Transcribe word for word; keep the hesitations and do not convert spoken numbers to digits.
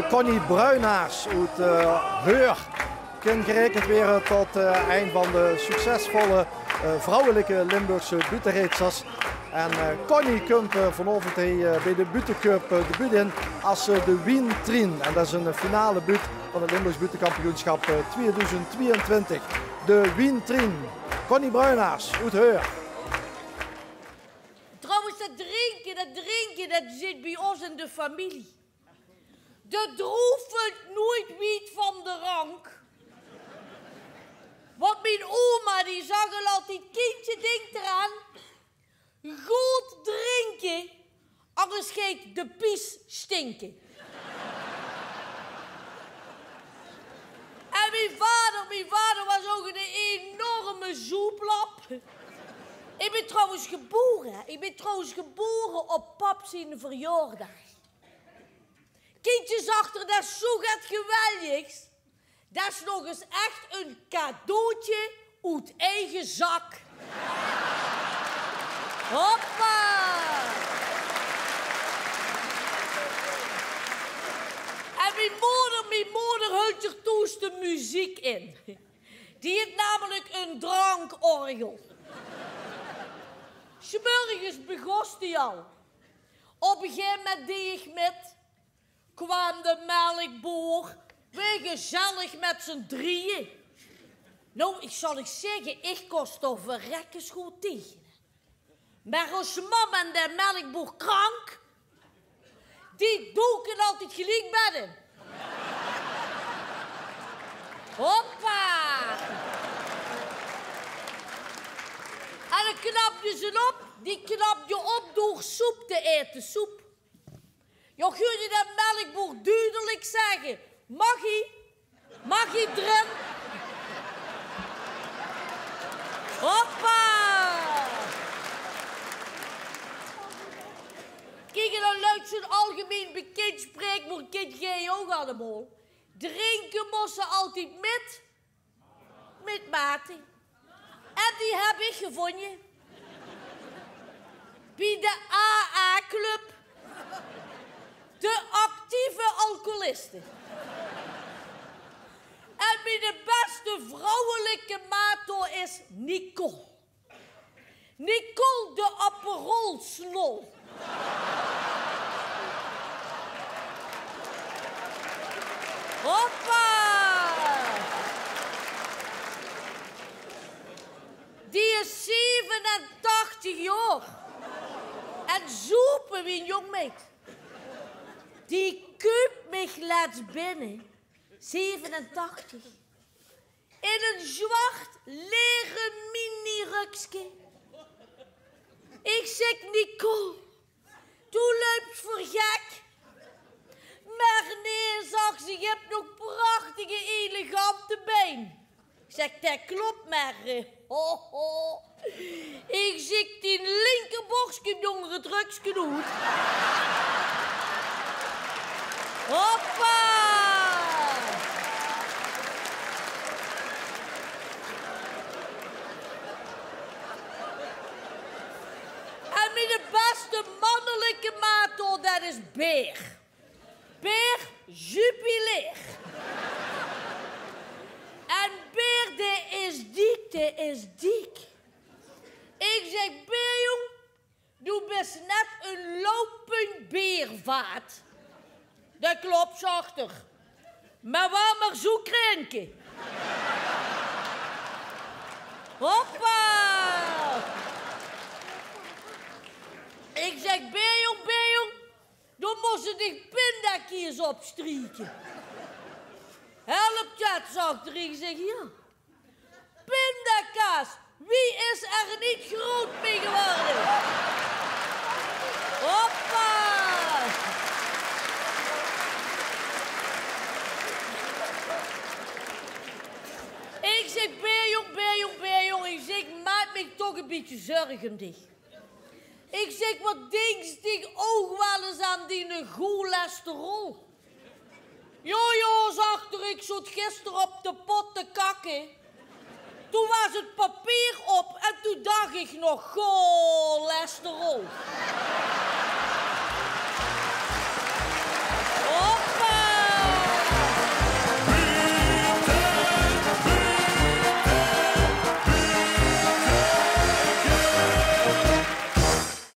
Connie Bruinaars oet, eh, Heur kin gerekend waere tot, eh, ein van de succesvolle, eh, vrouwelike Limburgse buuttereedsters. En, eh, Connie kump, eh, vanaovend hie, eh, bie de Buuttecup, eh, de buut in es, eh, de Wientrien. En det is ein, eh, finale buut van 't Limburgs Buuttekampioensjap, eh, twieëdoezend twieëntwintig. De Wientrien. Connie Bruinaars oet Heur. Trouwens, det drinke, det drinke, det zit bie ós in de femilie. De droef vèlt noeit wied van de rank. Want mien oma, die zag al altied: "Kindje, dink d'raan. Good drinke, angers geit de pies stinke." En mien vader, mien vader waas ouch 'nen enorme zoeplap. Ich bön trouwens gebore, ich bön trouwens gebore op pap zien verjaordaag. Kindje, zag 'r, det is zoe get geweldigs. Det is nog ins ech ein cadeautje oet eige zak. Hoppa! En mien moder, mien moder heult d'r thoes de meziek in. Die haet namelik ein drankorgel. 's Mörges begós die al. Op ein gegaeve moment deej ich mit, kwaam de melkboer, weer gezellig mit zien drieje. Noe, ich zal uch zègke, ich kós d'r verrekkes good taege. Mer ós mam en de melkboer krank, die doke altied geliek bedde. Hoppa! En dan knapde ze op, die knapde op door soep te aete, soep. Jao, ich huuerde de melkboer dudelik zègke: "Maggie, Maggie d'rin." Hoppa! Kiek, en dan luid zoe'n algemein bekind spreekwoord, kint geej ouch allemaol. Drinke mós se altied mit mit mate. En die höb ich gevónje. Bie de A A-club. De actieve alcoholiste. En miene bèste vrouwelike maat, det is Nicole. Nicole de Aperol-snol. Hoppa! Die is zevenentachtig jaor. En zoepe wie ein jóng meid. Die kuup mich lèts binne. Zevenentachtig. In ein zwart lere minirökske. Ich zèk: "Nicole, doe löps veur gek." "Mer nae," zag ze, "doe höbs nog prachtige, elegante bein." Ich zèk: "Det klop, mer, eh, ho, ho." Ich zèk: "Dien linkerborske, jóng, drökske oet." Hoppa! En miene bèste mannelike maat, det is Beer. Beer Jupiler. En Beer, dae is diek, dae is diek. Ich zèk: "Beer, jóng, doe bis net ein loupend beervaat." "Det klop," zag 'r. "Mer waal mer zoe krinke." Hoppa! Ich zèk: "Beer, jóng, Beer, jóng, doe mós dich pindakies opstrieke." "Helpt det?" zag 'r. Ich zèk: "Jao." "Pindakaas, wie is er niet groot mee geworden?" Hoppa! Ich zèk: "Beer, jóng, Beer, jóng, Beer, jóng," ich zèk, "ich maak mich toch ein bietje zörg óm dich." Ich zèk: "Waat dinks dich ouch waal ins aan dien cholesterol?" "Jao, jao," zag 'r, "ich zoot gister op de pot te kakke. Toen waas 't papier op en toen dach ich nog: cholesterol."